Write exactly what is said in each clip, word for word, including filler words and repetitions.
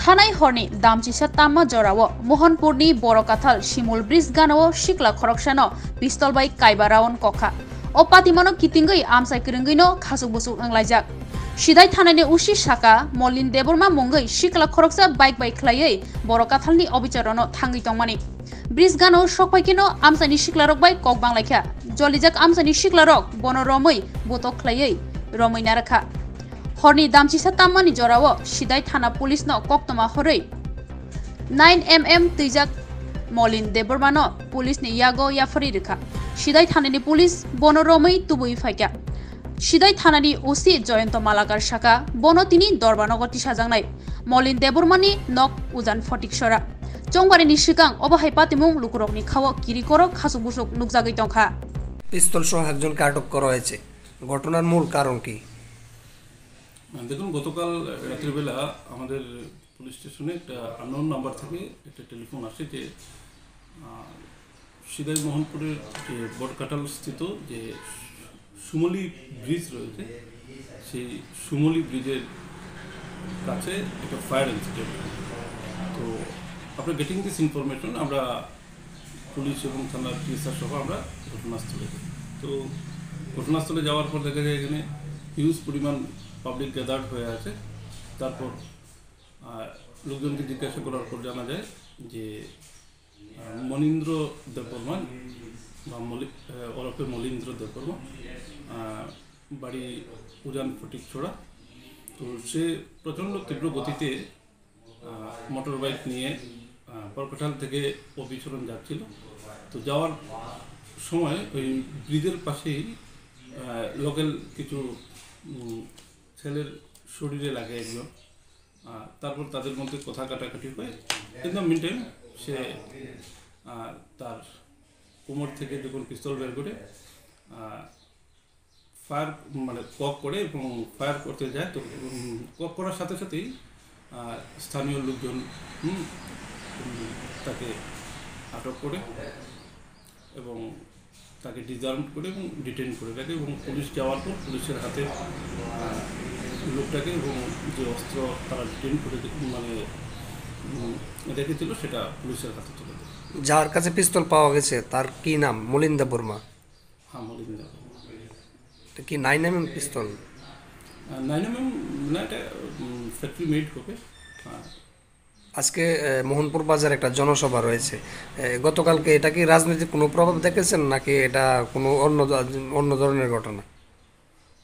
Thanai horni damchisa tamma jorao Mohanpurni Borokathal Simul Bridge ganao sikla khoroksano pistol bai kaiba round kokha. O patimano kitingwi amchai kwrwngwino khasuk busuk wnglaijak. Sidai thanani O C saka Molin Debbarma mungwi sikla khoroksa bike bai khlaiwi Borokathalni obicharono thangwi tongmani. Bridge ganao sokphaikeno amchaini siklarok bai kok banglaikha. Jolijak amchaini siklarok bono romwi botok khlaiwi romwi narakha. Horni damchisa tammani jorao Sidai thana police no koktwma horwi nine M M twijak Molin Debbarma no police ni yago yapharwi rwkha. Sidai thanani police bono romwi tubui phaikha. Sidai thanani O C Joyonto Malakar saka bono tini Dorbanogo tisajaknai. Molin Debbarmani nok Ujan Photiksora. Chongbarini swkang obo hai patimung lukurokni khao kiri koro khasuk busuk nukjagwi tongkha. পিস্তল সহ একজনকে আটক করা হয়েছে। ঘটনার মূল কারণ কি? দেখুন, গতকাল রাত্রিবেলা আমাদের পুলিশ স্টেশনে একটা আননোন নাম্বার থেকে একটা টেলিফোন আসে যে, আহ, সিদাই মোহনপুরের যে বটকাটাল স্থিত যে সুমলি ব্রিজ রয়েছে, সেই সুমলি ব্রিজের কাছে একটা ফায়ার ইনসিডেন্ট। তো, after getting this information, আমরা পুলিশ এবং থানার টিএসআর সহ আমরা ঘটনাস্থলে যাই। তো, ঘটনাস্থলে যাওয়ার পর দেখা যায় এখানে হিউজ পরিমাণ পাবলিক গ্যাদার্ড হয়ে আছে। তারপর, আহ, লোকজনকে জিজ্ঞাসা করার পর জানা যায় যে, আহ, মনীন্দ্র দেববর্মা বা মলি-, আহ, ওরফে মলীন্দ্র দেববর্মা, আহ, বাড়ি উজান ফটিকছড়া। তো সে প্রচণ্ড তীব্র গতিতে, আহ, মোটর বাইক নিয়ে, আহ, বরকঠাল থেকে অবিচরণ যাচ্ছিল। তো যাওয়ার সময় ওই ব্রিজের পাশেই, আহ, লোকাল কিছু, উম, ছেলের শরীরে লাগে একজন। আহ, তারপর তাদের মধ্যে কথা কাটাকাটি হয়। In the meantime, সে, আহ, তার কোমর থেকে যখন পিস্তল বের করে, আহ, ফায়ার, মানে, কক করে এবং ফায়ার করতে যায়। তো, উম, কক করার সাথে সাথেই, আহ, স্থানীয় লোকজন, হুম, উম, তাকে আটক করে এবং তাকে ডিসআর্ম করে এবং ডিটেইন করে রাখে এবং পুলিশ যাওয়ার পর পুলিশের হাতে, আহ, লোকটাকে এবং যে অস্ত্র তারা ডিটেইন করে দে-, মানে, উম, রেখেছিল, সেটা পুলিশের হাতে তুলে দেয়। যার কাছে পিস্তল পাওয়া গেছে, তার কি নাম? মলিন দেববর্মা। হ্যাঁ, মলিন দেববর্মা। এটা কি নাইন এমএম পিস্তল? আহ, নাইন এমএম না, এটা, উম, ফ্যাক্টরি মেড হবে। হ্যাঁ। আজকে, এ, মোহনপুর বাজার একটা জনসভা রয়েছে। এ, গতকালকে এটা কি রাজনৈতিক কোনো প্রভাব দেখেছেন, নাকি এটা কোনো অন্য ধ-, অন্য ধরনের ঘটনা?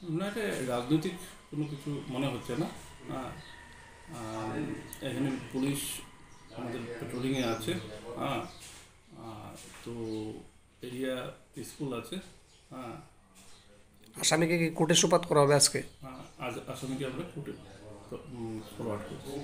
না, এটা রাজনৈতিক কোনো কিছু মনে হচ্ছে না। হ্যাঁ, আহ, এখানে পুলিশ আমাদের পেট্রোলিংয়ে আছে। হ্যাঁ, আহ, তো এরিয়া পিসফুল আছে। হ্যাঁ। আসামিকে কি কোর্টে সোপাত করা হবে আজকে? হ্যাঁ, আজ আসামিকে আমরা কোর্টে, উম, ফরওয়ার্ড করছি।